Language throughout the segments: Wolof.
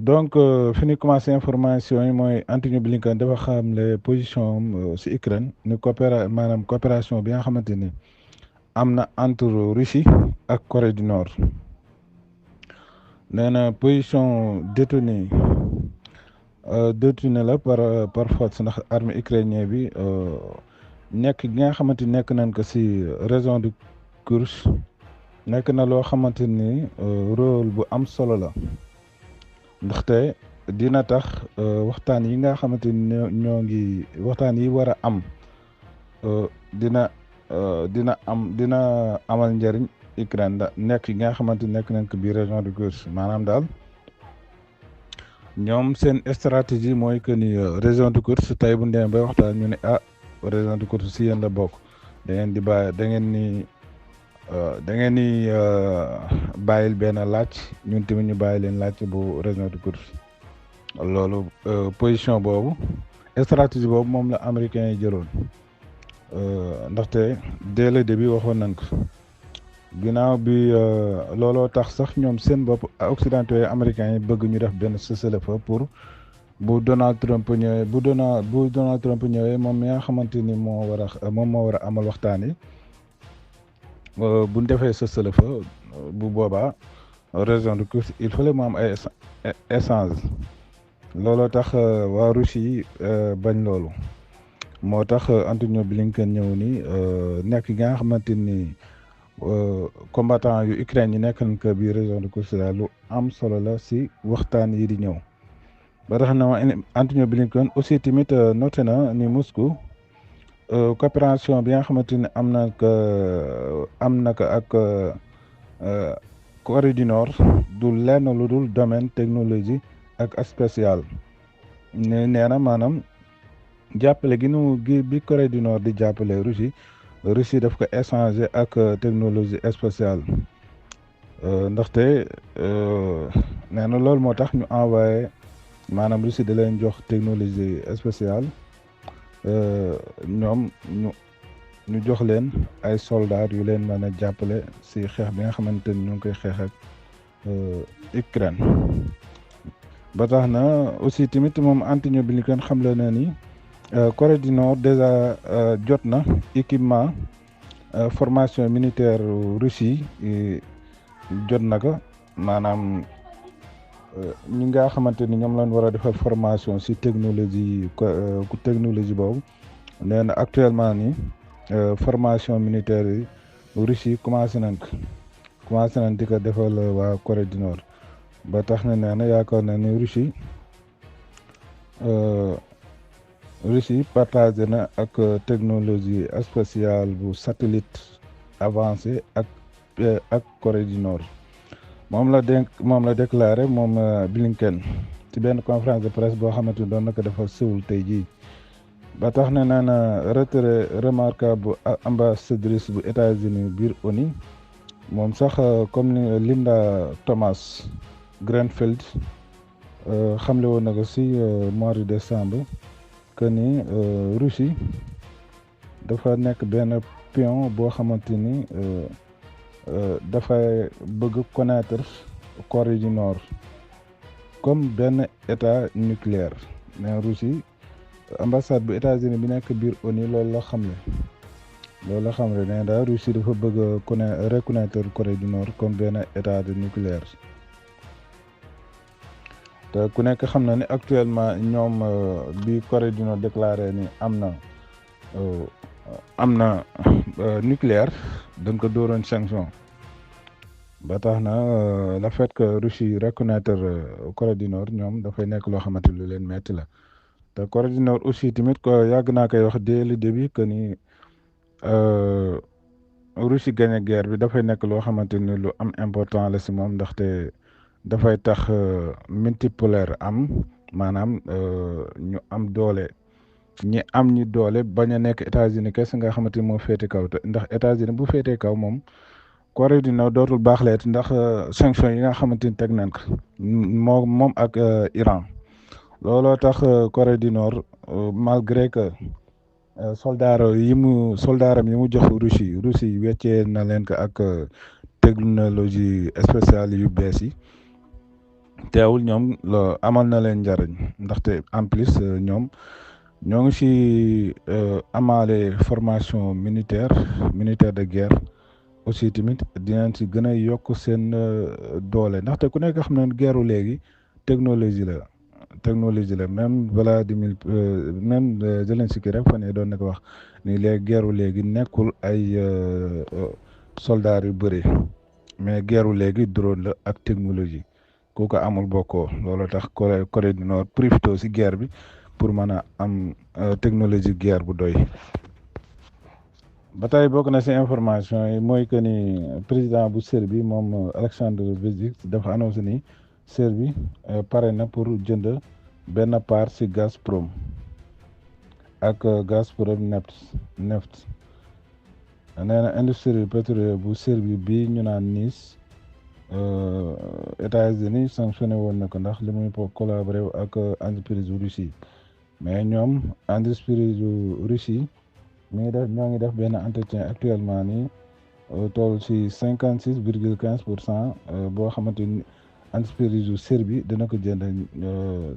donc fi ñu commencé information yi mooy Antony Blinken dafa xamle position am si Ukraine ni maanaam coopération bi nga xamante ni am na entre Russie ak Corée du Nord. nee na position détenu la par force ndax armée ukrainien bi nekk gi nga xamante ni nekk nañ ko si région de Kursk nekk na loo xamante ni rôle bu am solo la ndaxte dina tax waxtaan yi nga xamante ni ñoo ngi waxtaan yi war a am dina amal njëriñ Ukraine da nekk yi nga xamante ni nekk nañ ko biir région de Kursk maanaam daal ñoom seen stratégie mooy que ni région de Kursk tey bu ñu demee bay waxtaan ñu ne région de Kursk si yéen la bokk da ngeen di bàyyi da ngeen ni bàyyil benn laaj ñun tamit ñu bàyyi leen laaj bu région de Kursk loolu position boobu stratégie boobu moom la américains yi jëloon ndaxte dès le début waxoon nañ ko ginnaaw bi looloo tax sax ñoom seen bopp occidentaux yi américains yi bëgg ñu def benn cessez-le-feu pour bu Donald Trump ñëwee moom mi nga xamante ni moo war a amal waxtaan yi bu ñu defee cessez-le-feu bu boobaa région de Kursk il fallait mu am ay échange looloo tax waa Russie yi bañ loolu moo tax Antony Blinken ñëw ni nekk gi nga xamante ni combattant yu Ukraine yi nekk nañ ko biir région de Kursk daal lu am solo la si waxtaan yi di ñëw ba tax na Antony Blinken aussi tamit noté na ni Moscou coopération bi nga xamante ni am na ko ak Corée du Nord du lenn lu dul domaine technologie ak spatial nee na maanaam jàppale bi Corée du Nord di jàppale Russie daf ko échanger ak technologie spatiale ndaxte nee na loolu moo tax ñu envoyé maanaam Russie da leen jox technologie spatiale ñoom ñu jox leen ay soldats yu leen mën a jàppale si xeex bi nga xamante ni ñu ngi koy xeex ak Ukraine ba tax na aussi tamit moom Antony Blinken xamle na ni Corée du Nord déjà jot na équipement formation militaire Russie jot na ko maanaam ñi nga xamante ni ñoom lañ war a defal formation si technologie boobu nee na actuellement ni formation militaire yi Russie commencé nañ di ko defal waa Corée du Nord ba tax na nee na yaakaar na ni Russie partagé na ak technologie spatiale bu satellite avancé ak Corée du Nord moom la déclaré moom Blinken ci benn conférence de presse boo xamante ni doon na ko defal Séoul tey jii ba tax na nee na retrait remarquable bu ambassadrice bu États-Unis biir ONU moom sax comme ni Linda Thomas Greenfield xamle woon na ko si mois de décembre que ni Russie dafa nekk benn pion boo xamante ni dafay bëgg connaître Corée du Nord comme benn état nucléaire mais Russie ambassade bu États-Unis bi nekk biir ONU loolu la xamle ne daal Russie dafa bëgg reconnaître Corée du Nord comme benn état de nucléaire te ku nekk xam na ni actuellement ñoom bi Corée du Nord déclaré ni am na nucléaire dañ ko dooroon sanction ba tax na le fait que Russie reconnaître Corée du Nord ñoom dafay nekk loo xamante lu leen metti la te Corée du Nord aussi tamit ko yàgg naa koy wax dès le début que ni Russie gagné guerre bi dafay nekk loo xamante ni lu am important la si moom ndaxte dafay tax multipolaire am maanaam ñu am doole ñi doole bañ a nekk États-Unis kese nga xamante ni moo féete kaw te ndax États-Unis bu féetee kaw moom Corée du Nord dootul baaxleet ndax sanction yi nga xamante ni teg nañ ko moom ak Iran looloo tax Corée du Nord malgré que soldaaram yi mu jox Russie weccee na leen ko ak technologie spéciale yu bees yi teewul ñoom amal na leen njariñ ndaxte en plus ñoom ñoo ngi ci amaale formation militaire de guerre aussi tamit dinañ ci gën a yokk seen doole ndaxte ku nekk xam ne guerru léegi technologie la même Vladimir même Zelensky rek fan yii doon na ko wax ni léegi guerru léegi nekkul ay soldats yu bëri mais guerru léegi drone la ak technologie ku ko amul bokkoo loolu tax Corée du Nord profité ci guerre bi pour mën a am technologie guerre bu doy. ba tey bokk na ci information yi mooy que ni président bu Serbie moom Alexandre Vučić dafa annoncé ni Serbie pare na pour jënd benn part ci Gazprom ak Gazprom Neft nee na industrie pétrolière bu Serbie bi ñu naan Niš États-Unis sanctionné woon na ko ndax li muy collaboré ak entreprise Russie mais ñoom entreprise Russie ñoo ngi def benn entretien actuellement nii toll ci 56,15% boo xamante ni entreprise yu Serbie dina ko jënd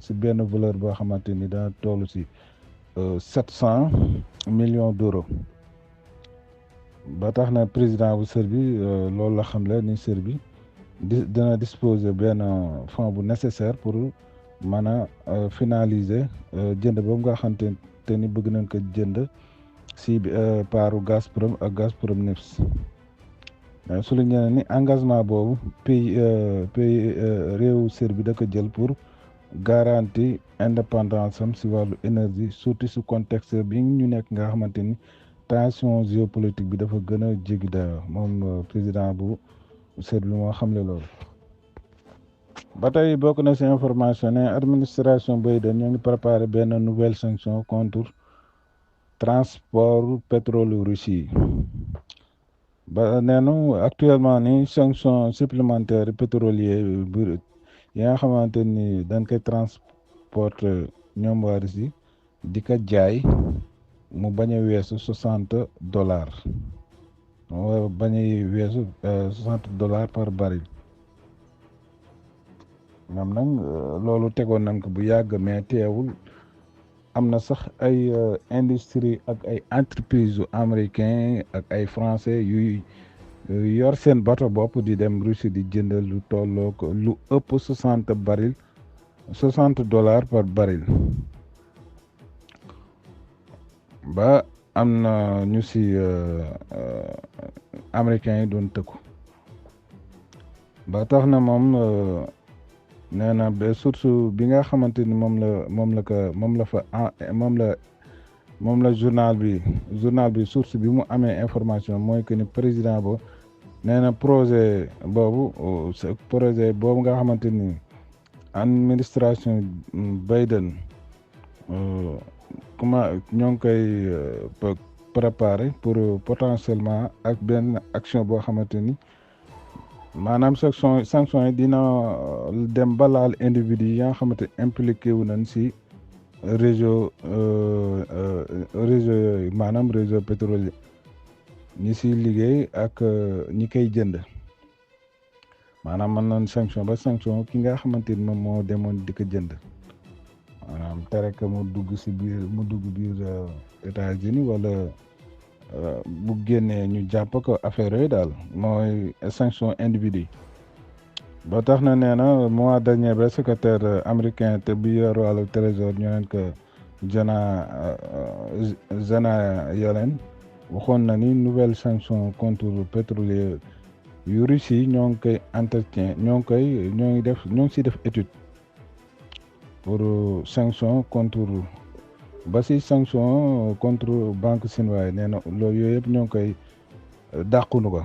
ci benn valeur boo xamante ni dana toll ci 700 millions d'euros ba tax na président bu Serbie loolu la xam le ni Serbie dina disposer benn fonds bu nécessaire pour mën a finaliser jënd boobu nga xamante ni bëgg nañ ko jënd si paaru Gazprom ak Gazprom Neft souligné na ni engagement boobu pays réewu Serbie da ko jël pour garantie indépendance am si wàllu énergie surtout si contexte bi ñu nekk nga xamante ni tension géopolitique bi dafa gën a jéggi dayoo moom président bu Serbie moo xamle loolu. ba tey bokk na si information ne administration Biden ñoo ngi préparé benn nouvelle sanction contre transport pétrole Russie ba neenu actuellement ni sanction supplémentaire pétrolier yi nga xamante ni dañ koy transporter ñoom waa Russie di ko jaay mu bañ a weesu $60 bañ a weesu $60 par baril ñoom nag loolu tegoon nañ ko bu yàgg mais teewul am na sax ay industrie ak ay entreprise yu américain ak ay français yuy yor seen bato bopp di dem Russie di jënd lu tolloo ko lu ëpp $60 par baril ba am na ñu si américains yi doon tëkku ba tax na moom nee na ba source bi nga xamante ni moom la journal bi source bi mu amee information mooy que ni président ba nee na projet boobu nga xamante ni administration Biden ñoo ngi koy préparer pour potentiellement ak benn action boo xamante ni maanaam sanction yi dina dem ba laal individu yi nga xamante impliqué wu nañ si réseau yooyu maanaam réseau pétrolier ñi si liggéey ak ñi koy jënd maanaam mën nañ sanction ki nga xamante ni moom moo demoon di ko jënd maanaam tere que mu dugg biir États-Unis wala bu génnee ñu jàpp ko affaire yooyu daal mooy sanction individu ba tax na nee na mois dernier ba secrétaire américain te bi yor wàllu trésor ñu neen ko Janet Yellen waxoon na ni nouvelle sanction contre pétrolier yu Russie ñoo ngi koy entretien ñoo ngi si def étude pour sanction contre ba si sanction contre banque chinoise nee na loolu yooyu yëpp ñoo ngi koy dàqunu ko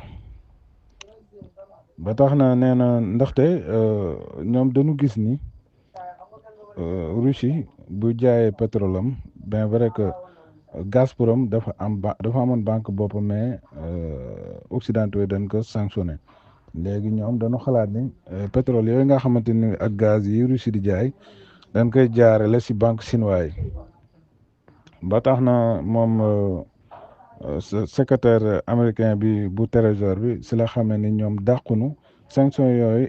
ba tax na nee na ndaxte ñoom dañu gis ni Russie bu jaayee pétrole am bien vrai que Gazprom dafa amoon banque boppam mais occidentaux yi dañ ko sanctionné léegi ñoom dañu xalaat ni pétrole yooyu nga xamante ni ak gaz yi Russie di jaay dañ koy jaarale si banque chinoise yi ba tax na moom secrétaire américain bi bu trésor bi si la xamee ni ñoom dàqunu sanction yooyu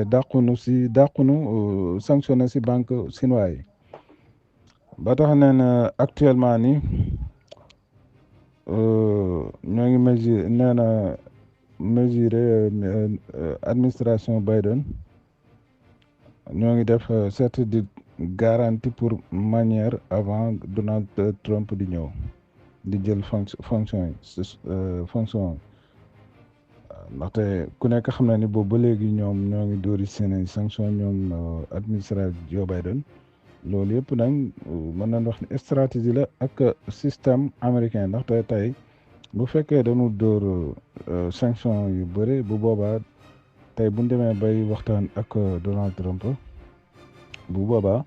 dàqunu sanctionné si banque chinois yi ba tax nee na actuellement ni ñoo ngi mesurer administration Biden ñoo ngi def certes di garantie pour manière avant Donald Trump di ñëw di jël fonction ndaxte ku nekk xam na ni boobu ba léegi ñoom ñoo ngi dóori seen sanction ñoom administration Joe Biden loolu yëpp nag mën nañ wax ne stratégie la ak système américain ndaxte tey bu fekkee dañu dóor sanction yu bëri bu boobaa tey bu ñu demee bay waxtaan ak Donald Trump bu boobaa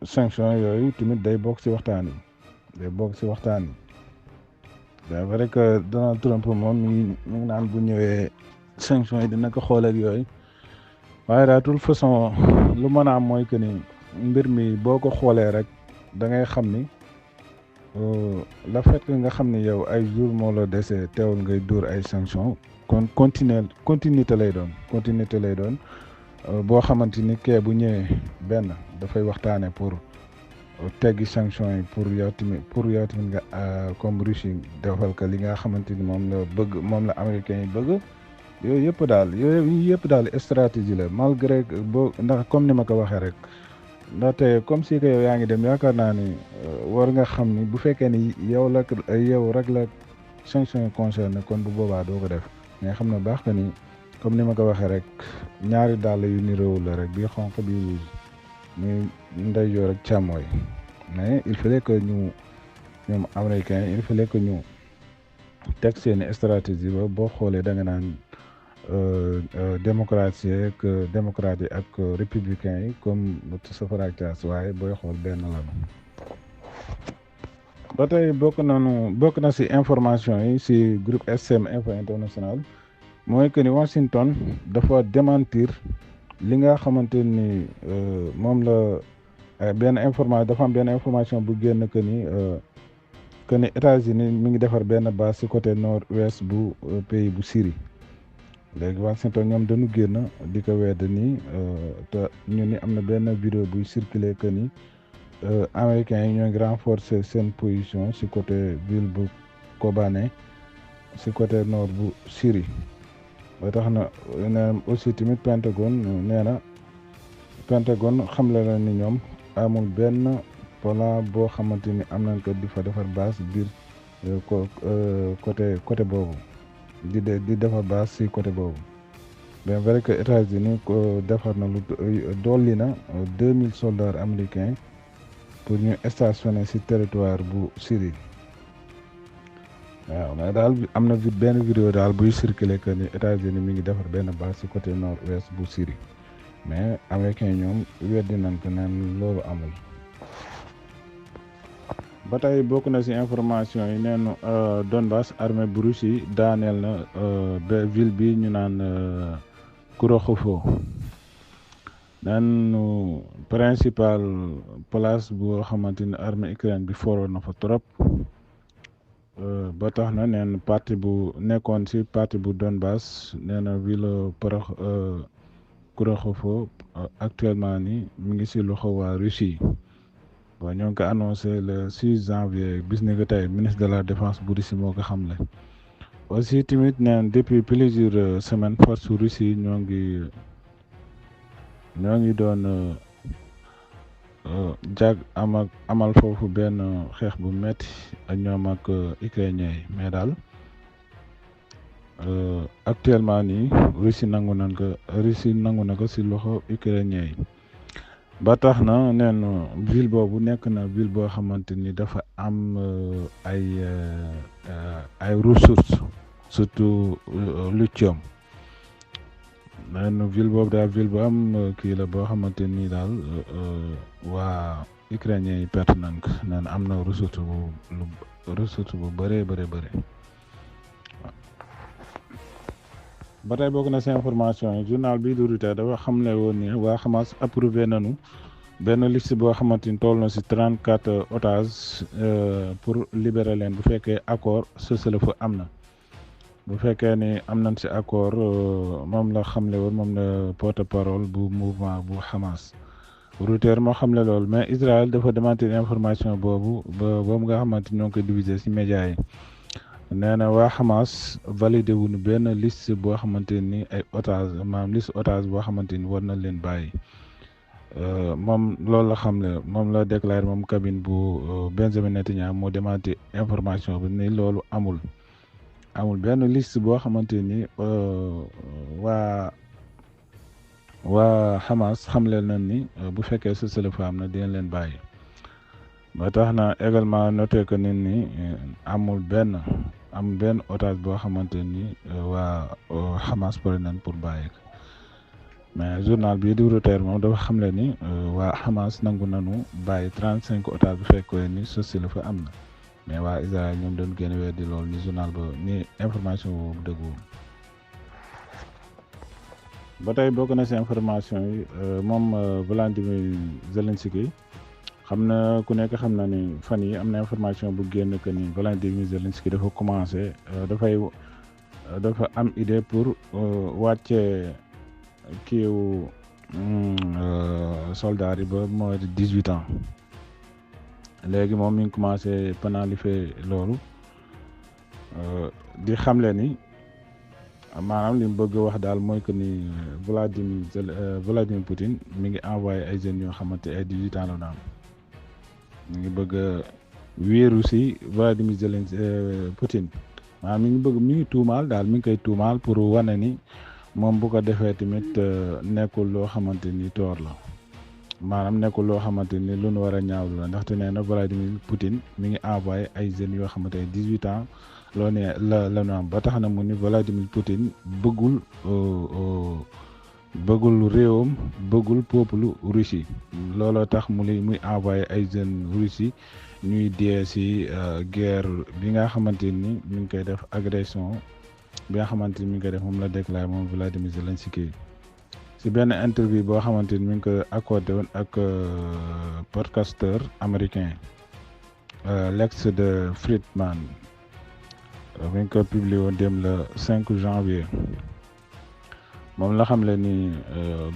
sanction yooyu tamit day bokk ci waxtaan yi c'est vrai que Donald Trump moom mi ngi naan bu ñëwee sanction yi dina ko xool ak yooyu waaye daal toute façon lu mën a am mooy que ni mbir mi boo ko xoolee rek da ngay xam ni la fait que nga xam ni yow ay jour moo la dese teewul ngay dóor ay sanction kon continuité lay doon boo xamante ni kee bu ñëwee benn dafay waxtaane pour teggi sanction yi pour yow tamit nga comme Russie defal ko li nga xamante ni moom la américains yi bëgg yooyu yëpp daal stratégie la malgré ndax comme ni ma ko waxee rek ndaxte comme si que yow yaa ngi dem yaakaar naa ni war nga xam ni bu fekkee ni yow rek la sanction yi concerné kon bu boobaa doo ko def mais xam na baax que ni comme ni ma ko waxee rek ñaari dàll yu niroowul la rek bii xonq bii rouge muy ndeyjoor ak càmmooy mais il fallait que ñoom américains il fallait que ñu teg seeni stratégie ba boo xoolee da nga naan démocrate yi ak républicains yi comme safara ak caas waaye booy xool benn lanu ba tey bokk na si information yi si groupe SM Info International mooy que ni Washington dafa démentir li nga xamante ni moom la dafa am benn information bu génn que ni États-Unis mi ngi defar benn base ci côté nord-ouest bu pays bu Syrie léegi Washington ñoom dañu génn di ko wedd nii te ñu ni am na benn vidéo buy circuler que ni américains yi ñoo ngi renforcer seen position ci côté ville bu Kobané ci côté nord bu Syrie ba tax na aussi tamit Pentagone xamle na ni ñoom amul benn plan boo xamante ni am nañ ko di fa defar base biir côté boobu di defar base ci côté boobu bien vrai que États-Unis defar na lu dolli na 2000 soldats américains pour ñu stationner ci territoire bu Syrie waaw mais daal am na benn vidéo daal buy circuler que ni États-Unis mi ngi defar benn base ci côté nord-ouest bu Syrie mais américains ñoom weddi nañ ko neen loolu amul. ba tey bokk na ci information yi neenu Donbass armée bu Russie daaneel na ville bi ñu naan Korokhov neen principal place boo xamante ni armée Ukraine bi foroon na fa trop ba tax na neen parti bu nekkoon ci parti bu Donbass nee na ville Korokhov actuellement ni mi ngi ci loxo waa Russie bon ñoo ngi ko annoncé le 6 janvier bis ni ko tey ministre de la défense bu Russie moo ko xamle aussi tamit neen depuis plusieurs semaines force Russie ñoo ngi doon amal foofu benn xeex bu metti ak ñoom ak ukrainien yi mais daal actuellement nii Russie nangu na ko ci loxo ukrainien yi ba tax na neen ville boobu nekk na ville boo xamante ni dafa am ay ressources surtout lithium neen ville boobu daal ville bu am kii la boo xamante ni daal waa ukrainien yi perte nañ ko neen am na ressource bu bëree bëri ba tey bokk na ci information yi journal bi du Reuters dafa xamle woon ni waa Hamas approuvé nañu benn liste boo xamante ni toll na ci 34 otages pour libérer leen bu fekkee accord cessez-le-feu am na bu fekkee ni am nañ ci accord moom la xamle woon moom la porte-parole bu mouvement bu Hamas. Reuters moo xamle loolu mais Israël dafa démentir information boobu boobu nga xamante ñoo ngi koy diviser ci médias yi. nee na waa Hamas validé wuñu benn liste boo xamante ni ay otage maanaam liste otage boo xamante ni war na leen bàyyi moom loolu la xam ne moom la déclaré moom cabine bu Benjamin Netanyahu moo démenti information bi ni loolu amul benn liste boo xamante ni waa Hamas xamle nañ ni bu fekkee cessez-le-feu am na dinañ leen bàyyi ba tax na également noté que nit ni amul benn otage boo xamante ni waa Hamas pare nañ pour bàyyi ko mais journal bii di Reuters moom dafa xamle ni waa Hamas nangu nañu bàyyi 35 otages bu fekkee ni cessez-le-feu am na mais waa Israël ñoom dañu gën a weddi loolu ni journal ba ni information boobu dëgguwul ba tey bokk na ci information yi moom Volodymyr Zelensky xam na ku nekk xam na ni fan yi am na information bu génn que ni Volodymyr Zelensky dafa commencé dafa am idée pour wàcce kiiw soldats yi ba moins de 18 ans léegi moom mi ngi commencé pénaliser loolu di xamle ni maanaam li mu bëgg wax daal mooy que ni Vladimir Poutine mi ngi envoyé ay jeunes yoo xamante ay 18 ans la daan mi ngi bëgg wéeru si Vladimir Zelensky Poutine maanaam mi ngi tuumaal daal mi ngi koy tuumaal pour wane ni moom bu ko defee tamit nekkul loo xamante ni toor la maanaam nekkul loo xamante ni lu nu war a ñaawlu la ndaxte nee na Vladimir Poutine mi ngi envoyé ay jeunes yoo xamante ne 18 ans loo ne la nu am ba tax na mu ni Vladimir Poutine bëggul réewam bëggul peuple Russie looloo tax muy envoyé ay jeunes Russie ñuy dee si guerre bi nga xamante ni mi ngi koy def agression bi nga xamante ni mi ngi koy def moom la déclaré moom Volodymyr Zelensky si benn interview boo xamante ni mi ngi ko accordé woon ak podcasteur américain Lex de Fridman mi ngi ko publié woon dem le 5 janvier moom la xam le ni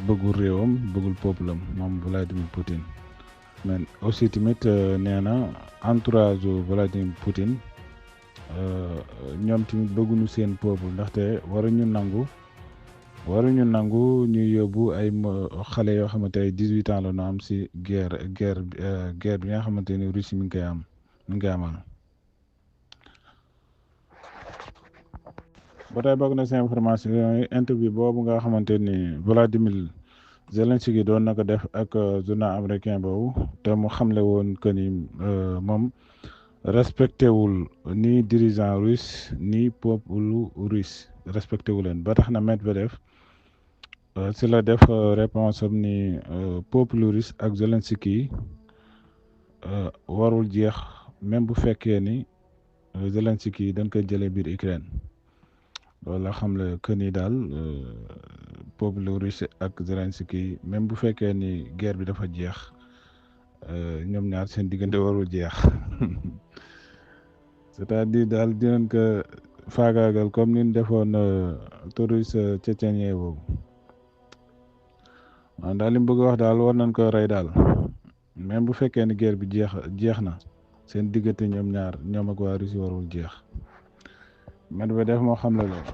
bëggul réewam bëggul peuple am moom Vladimir Poutine mais aussi tamit nee na entourage Vladimir Poutine ñoom tamit bëgguñu seen peuple ndaxte waruñu nangu ñu yóbbu ay xale yoo xamante ay 18 ans la ñu am si guerre bi nga xamante ni Russie mi ngi koy amal ba tey bokk na si information yi interview boobu nga xamante ni Volodymyr Zelensky doon na ko def ak journal américain boobu te mu xamle woon que ni moom respecté wul ni dirigeant russe ni peuple russe respecté wu leen ba tax na Medvedev si la def réponse am ni peuple russe ak Zelensky warul jeex même bu fekkee ni Zelensky dañ koy jëlee biir Ukraine loolu la xam le que ni daal peuple russe ak Zelensky même bu fekkee ni guerre bi dafa jeex ñoom ñaar seen diggante warul jeex c'est-à-dire daal dinañ ko faagaagal comme ni ñu defoon terroriste tchétchénien boobu waaw daal li mu bëgg wax daal war nañ ko rey daal même bu fekkee ni guerre bi jeex na seen diggante ñoom ak waa Russie warul jeex Medvedev moo xam la loolu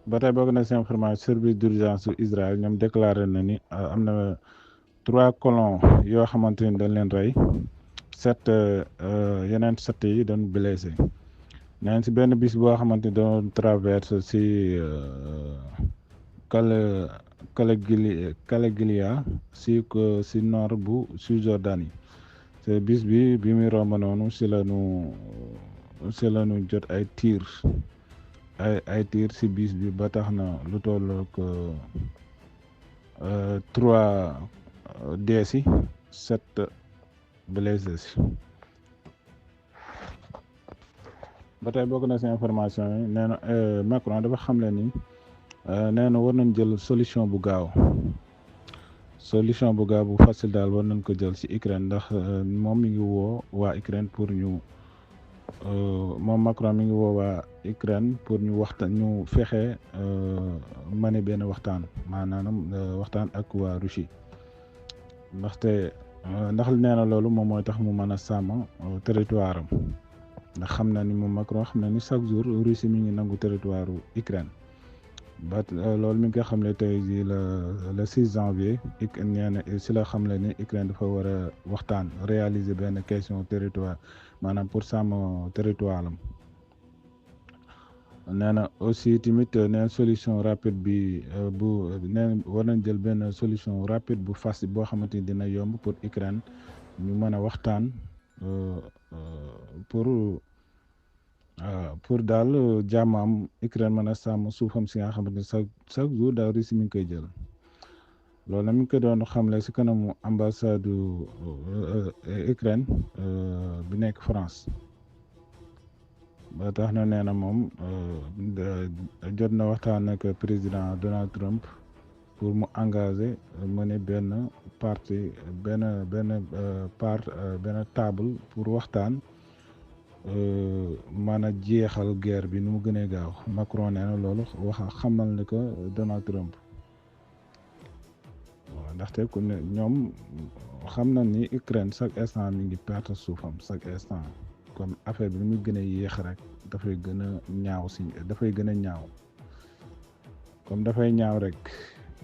ba tey bokk na si information service d'urgence su Israël ñoom déclaré na ni am na 3 colons yoo xamante ni dañ leen rey 7 yi doon blessé neen si benn bis boo xamante ni doon traverse si Kalagilia si nord bu Cisjordanie te bis bi muy romb noonu si la ñu jot ay tiir si bis bi ba tax na lu tollook 3 dee si 7 blessé si ba tey bokk na si information yi nee na Macron dafa xamle ni nee na war nañ jël solution bu gaaw bu facile daal war nañ ko jël si Ukraine ndax moom mi ngi woo waa Ukraine pour ñu moom Macron mi ngi woowaa Ukraine pour ñu fexe mane benn waxtaan maanaam waxtaan ak waa Russie ndaxte ndax nee na loolu moom mooy tax mu mën a sàmm territoire am ndax xam na ni moom Macron xam na ni chaque jour Russie mi ngi nangu territoire Ukraine ba loolu mi ngi koy xamle tey jii le 6 janvier nee na si la xamle ni Ukraine dafa war a waxtaan réaliser benn question territoire maanaam pour sàmm territoire am nee na aussi tamit neen solution rapide bi bu neen war nañ jël benn solution rapide bu facile boo xamante ni dina yomb pour Ukraine ñu mën a waxtaan pour daal jàmmam Ukraine mën a sàmm suufam si nga xamante ni chaque jour daal Russie mi ngi koy jël loolu nag mi ngi ko doon xamle si kanamu ambassade Ukraine bi nekk France ba tax na nee na moom jot na waxtaan ak président Donald Trump pour mu engagé mener benn table pour waxtaan mën a jeexal guerre bi nu mu gënee gaaw Macron nee na loolu xamal ne ko Donald Trump waaw ndaxte ku ne ñoom xam na ni Ukraine chaque instant mi ngi perte suufam chaque instant comme affaire bi ni muy gën a yéex rek dafay gën a ñaaw dafay gën a ñaaw comme dafay ñaaw rek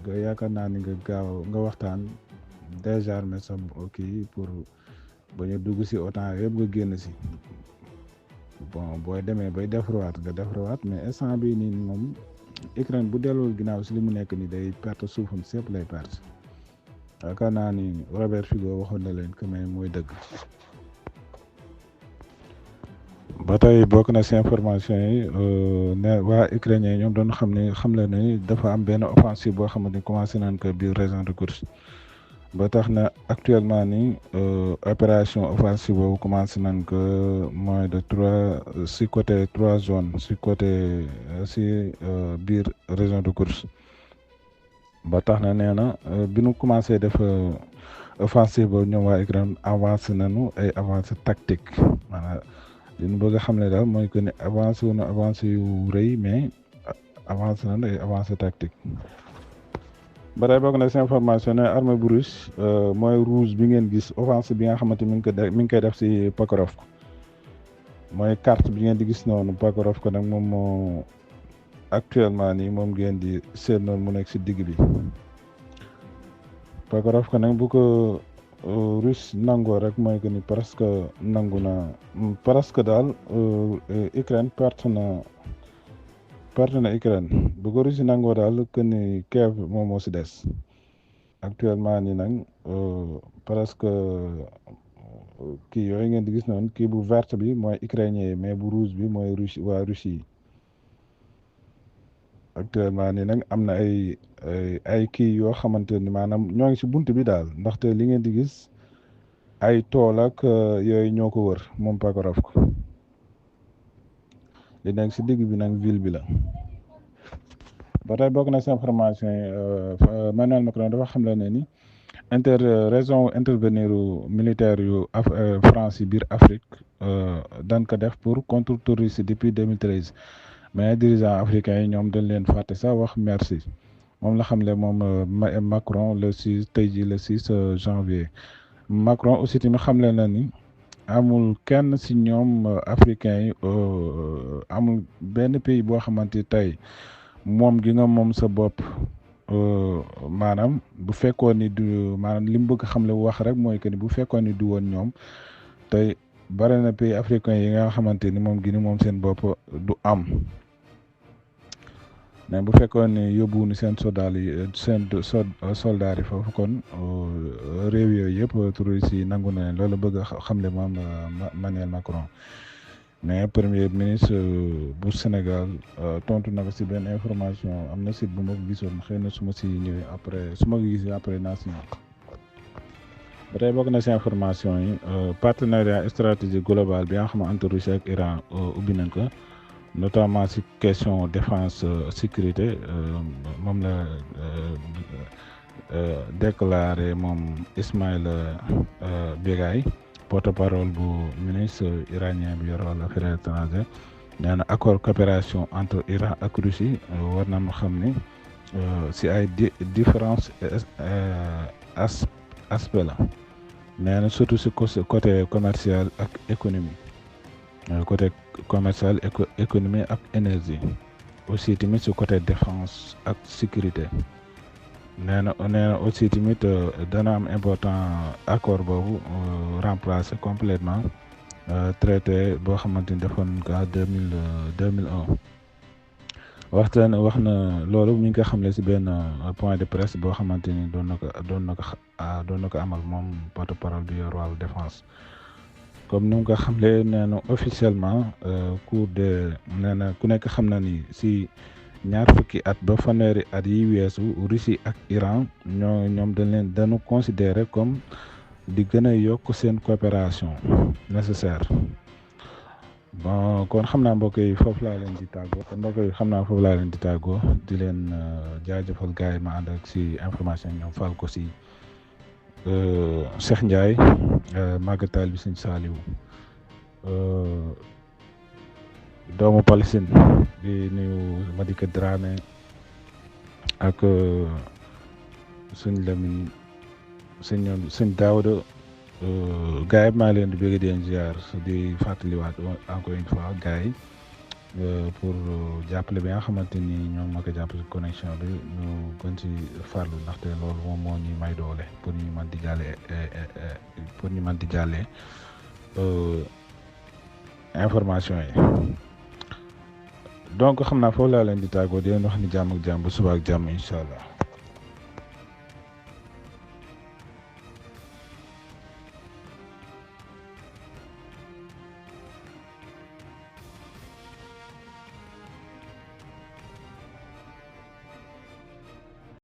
nga yaakaar naa ni nga waxtaan désarmer sa kii pour ba ñu dugg si OTAN yëpp nga génn si bon booy demee bay defarwaat nga defarwaat mais instant bii nii moom Ukraine bu delloo ginnaaw si li mu nekk ni day perte suufam sépp lay perte yaakaar naa ni Robert Fico waxoon na leen que mais mooy dëgg. ba tey bokk na si information yi ne waa ukrainien ñoom doon xam le ni dafa am benn offensive boo xamante ni commencé nañ ko biir région de Kursk ba tax na actuellement ni opération offensive boobu commencé nañ ko moins de 3 zones si biir région de Kursk ba tax na nee na bi nu commencé def offensive boobu ñoom waa Ukraine avancé nañu ay avancée tactique maanaam li ñu bëgg a xam ne daal mooy que ne avancé yu rëy mais avancé nañu ay avancée tactique ba tey bokk na si information ne armée bu russe mooy rouge bi ngeen gis offensive bi nga xamante mi ngi koy def si Pakrovsk mooy carte bi ngeen di gis noonu Pakrovsk nag moom moo actuellement nii moom ngeen di seet noonu mu nekk si digg bi Pakrovsk nag bu ko russe nangoo rek mooy que ni presque nangu na presque daal Ukraine perte na Ukraine bu ko russe nangoo daal que ni Kiev moom moo si des actuellement ni nag presque kii yooyu ngeen di gis noonu kii bu verte bi mooy ukrainien yi mais bu rouge bi mooy waa Russie yi actuellement ni nag am na ay kii yoo xamante ni maanaam ñoo ngi si bunt bi daal ndaxte li ngeen di gis ay tool ak yooyu ñoo ko wër moom Pakrovsk li nekk si digg bi nag ville bi la ba tey bokk na si information yi Emmanuel Macron dafa xam la ne ni raison intervenir militaire yu France yi biir Afrique dañ ko def pour contre terrorisme depuis 2013 mais dirigeants africains yi ñoom dañ leen fàtte sax wax merci moom la xam le moom Macron tey jii le 6 janvier Macron aussi tamit xam le na ni amul kenn si ñoom africains yi amul benn pays boo xamante tey moom gi nga moom sa bopp maanaam bu fekkoon ni du maanaam li mu bëgg xam le wax rek mooy que ni bu fekkoon ni du woon ñoom tey bari na pays africains yi nga xamante ni moom gi ni moom seen bopp du am mais bu fekkoon ni yóbbuwuñu seen soldat yi foofu kon réew yooyu yëpp touristes yi nangu na leen loolu bëgg a xamle moom Emmanuel Macron mais premier ministre bu Sénégal tontu na ko si benn information am na site bu ma ko gisoon xëy na su ma si ñëwee après su ma ko gisee après naa si ñëw ba tey bokk na si information yi partenariat stratégique global bi nga xam ne entre Russie ak Iran ubbi nañ ko notamment si question défense sécurité moom la déclaré moom Ismaïla Begaay porte-parole bu ministre iranien bi yor wàllu affaires étrangères nee na accord coopération entre Iran ak Russie war nañu xam ni si ay différence aspect la nee na surtout si côté commercial ak économie côté commercial économie ak énergie aussi tamit si côté défense ak sécurité nee na aussi tamit dana am important accord boobu remplacer complètement traité boo xamante ni defoon ka 2001 wax na loolu mi ngi ko xamle si benn point de presse boo xamante ni doon na ko amal moom porte-parole bi yor wàllu défense comme ni mu ko xamle nee na officiellement cour de nee na ku nekk xam na ni si ñaar fukki at ba fanweeri at yi weesu Russie ak Iran ñoom dañu considérer comme di gën a yokk seen coopération nécessaire bon kon xam naa mbokk yi foofu laa leen di tàggoo di leen jaajëfal gars yi ma ànd ak si information ñoom fal ko si Cheikh Ndiaye màggatal bi Sëñ Saaliw doomu Palestine di nuyu Madika Dramé ak Sëñ Lamine Sëñ Daawda gars yi maa leen di bëgg di leen ziar di fàttaliwaat encore une fois gars yi pour jàppale bi nga xamante ni ñoom ma ko jàppale si connexion bi ñu gën ci farlu ndaxte loolu moom moo ñuy may doole pour ñu mën di jàllee information yi donc xam naa foofu laa leen di tàggoo di leen wax ni jàmm ak jàmm bu suba ak jàmm incha allah.